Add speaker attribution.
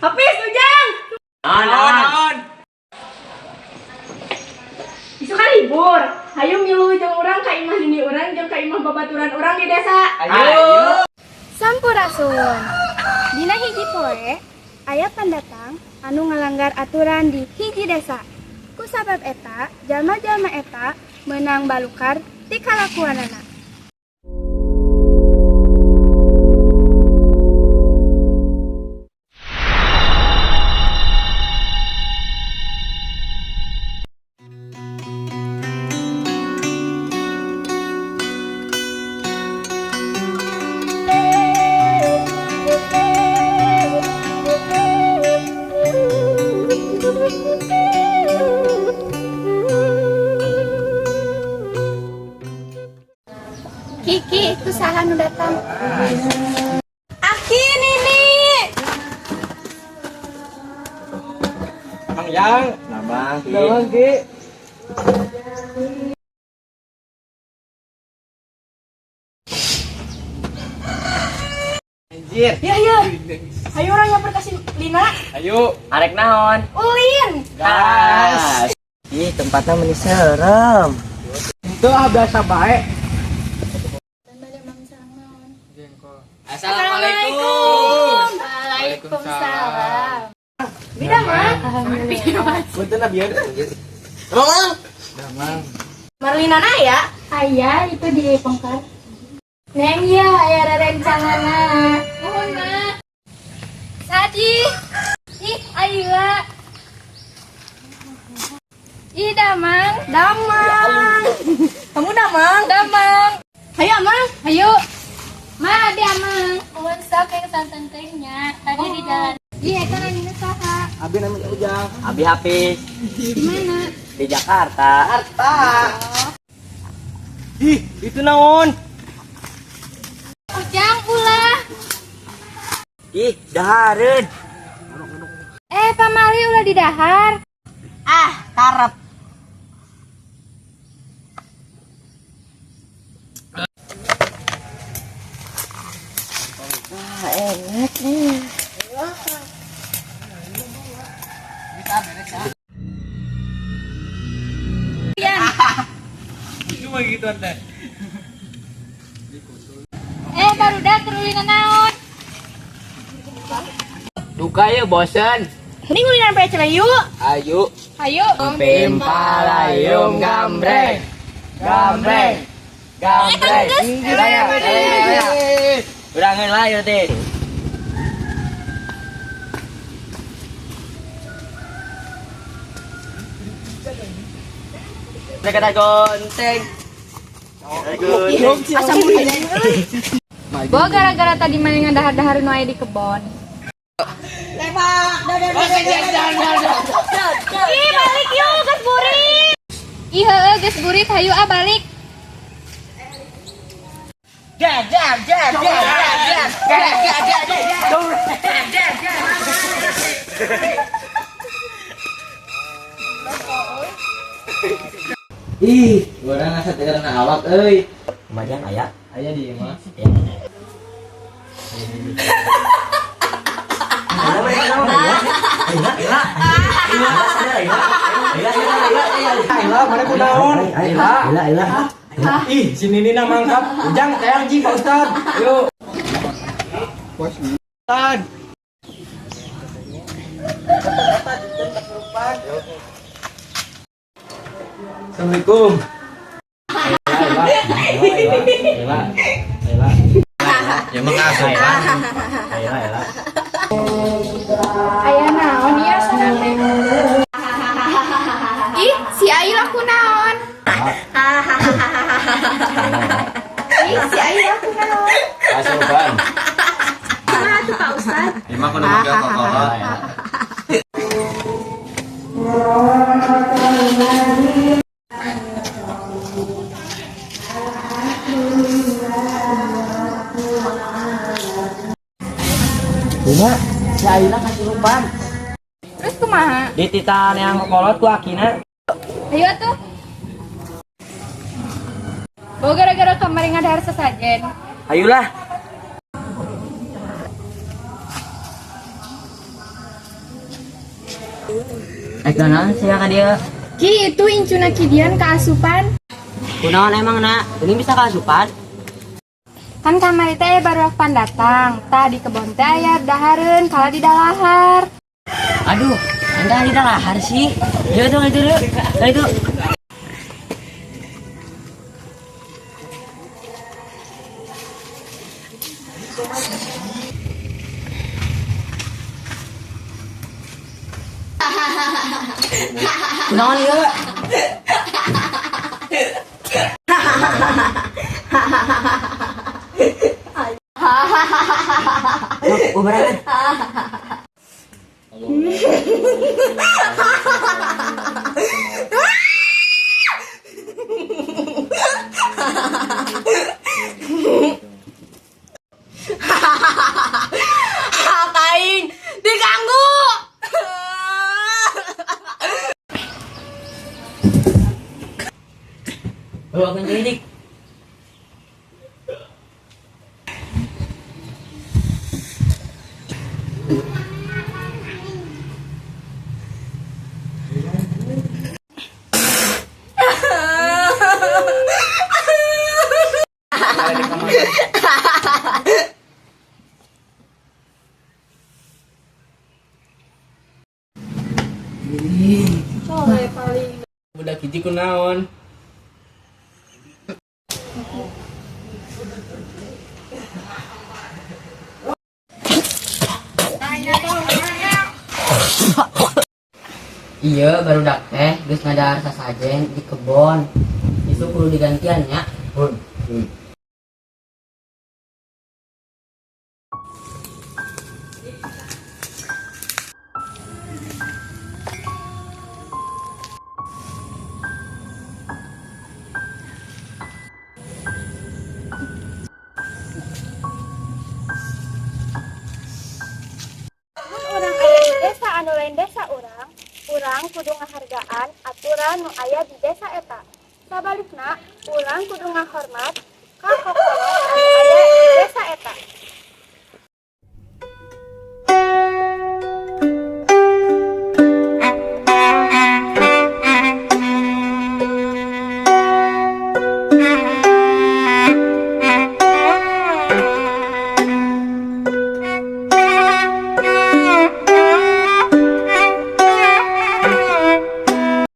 Speaker 1: Hafiz, Ujang.
Speaker 2: Naon?
Speaker 1: Isuk kan libur. Hayu milu jeung urang ka imah nini urang jeung ka imah babaturan urang di desa.
Speaker 2: Ayo.
Speaker 3: Sampurasun. Dina hiji poe aya pandatang anu ngalanggar aturan di hiji desa. Ku sabab eta, jalma-jalma eta meunang balukar ti kalakuanana. Kiki, itu saha nu datang?
Speaker 1: Aki, Nini.
Speaker 2: Mang Yang. Namang Ki. Namang Ki. Anjir.
Speaker 1: Ya ya. Hayu urang nyamper ka si Lina.
Speaker 2: Ayo. Arek naon?
Speaker 3: Ulin.
Speaker 2: Gas. Ih, tempatnya meni serem.
Speaker 4: Itu ah biasa baik.
Speaker 2: Assalamualaikum.
Speaker 3: Waalaikumsalam.
Speaker 1: Beda mah.
Speaker 2: Punten abi. Mamang.
Speaker 1: Marlina na ya.
Speaker 3: Aya itu di pongkar. Neng ya, aya rerencanganna. Nuhun, Ma. Sadi. Ih, Ayla. Ih, Damang.
Speaker 1: Damang. Kamu Damang.
Speaker 3: Damang.
Speaker 1: Hayu Amang.
Speaker 3: Ayo. Ma, abi Amang. Uwan sok yang santan tehnya. Tadi di jalan. Ih, eta nanya saha?
Speaker 4: Abi namanya Ujang.
Speaker 2: Abi Hafiz
Speaker 3: Di mana?
Speaker 2: di Jakarta.
Speaker 4: Jakarta. Ih, itu naon?
Speaker 3: Ujang ulah.
Speaker 2: Ih, dahareun.
Speaker 3: Eh, pamali ulah di dahar.
Speaker 1: Ah, karep.
Speaker 4: Cuma gitu teh.
Speaker 3: Eh, barudak terulina naon?
Speaker 2: Duka ya bosen.
Speaker 1: Ini ngulinan PC yuk.
Speaker 2: Ayo.
Speaker 3: Ayo.
Speaker 2: Pimpalayung gambreng. Gambreng. Gambreng. Udah ngeun lah ya teh. Mereka gonteng. Gonteng.
Speaker 1: Asa mulai.
Speaker 3: Bo gara-gara tadi main dahar-dahar nu aya di kebon.
Speaker 1: Ih, balik yuk, geus burit.
Speaker 3: Ih heueuh geus burit hayu ah balik.
Speaker 2: Jar jar jar jar jar jar jar jar jar jar. Ih, urang asa teu karena awak euy. Lumayan aya.
Speaker 4: Aya di imah.
Speaker 2: Ya.
Speaker 4: Ila, mana ku naon? Ila.
Speaker 2: Ila, ila.
Speaker 4: Ih, sini nina mangkap. Ujang tayang ji Pak Ustad. Yuk. Ustad. Assalamualaikum.
Speaker 2: Ila, ila, ila.
Speaker 5: Ya mah kaasupan.
Speaker 2: Ila, ila.
Speaker 3: Aya naon ieu sana teh? Ih, si Ayu aku naon? Ih, si Ayu aku naon?
Speaker 5: Kaasupan.
Speaker 1: Kumaha tuh Pak Ustad?
Speaker 5: Ya mah kudu make alkohol.
Speaker 2: Lina, si Aila kasurupan.
Speaker 3: Terus kumaha?
Speaker 2: Di titan yang kolot ku akina.
Speaker 3: Ayo atuh. Bo gara-gara kamari ngadahar sesajen.
Speaker 2: Ayolah. Rek naon sia ka dieu?
Speaker 1: Ki itu incuna Kidian kaasupan.
Speaker 2: Kunaon emang nak? Ini bisa kaasupan?
Speaker 3: Kan kamari teh baru pandatang. Tah di kebon teh aya dahareun kala di dalahar.
Speaker 2: Aduh, anda di dalahar sih. Yuk itu itu yuk. Nah, itu. Kunaon ieu? Oh, berat.
Speaker 1: Kain diganggu.
Speaker 2: Bawa kunci dik.
Speaker 4: Budak hiji kunaon?
Speaker 2: Iya, barudak teh geus ngadahar sasajen di kebon. Itu kudu digantian nya.
Speaker 4: Hun.
Speaker 3: Mun urang aya di desa anu lain desa urang, urang kudu ngahargaan aturan nu aya di desa eta. Sabalikna, urang kudu ngahormat ka kokoro anu aya di desa eta.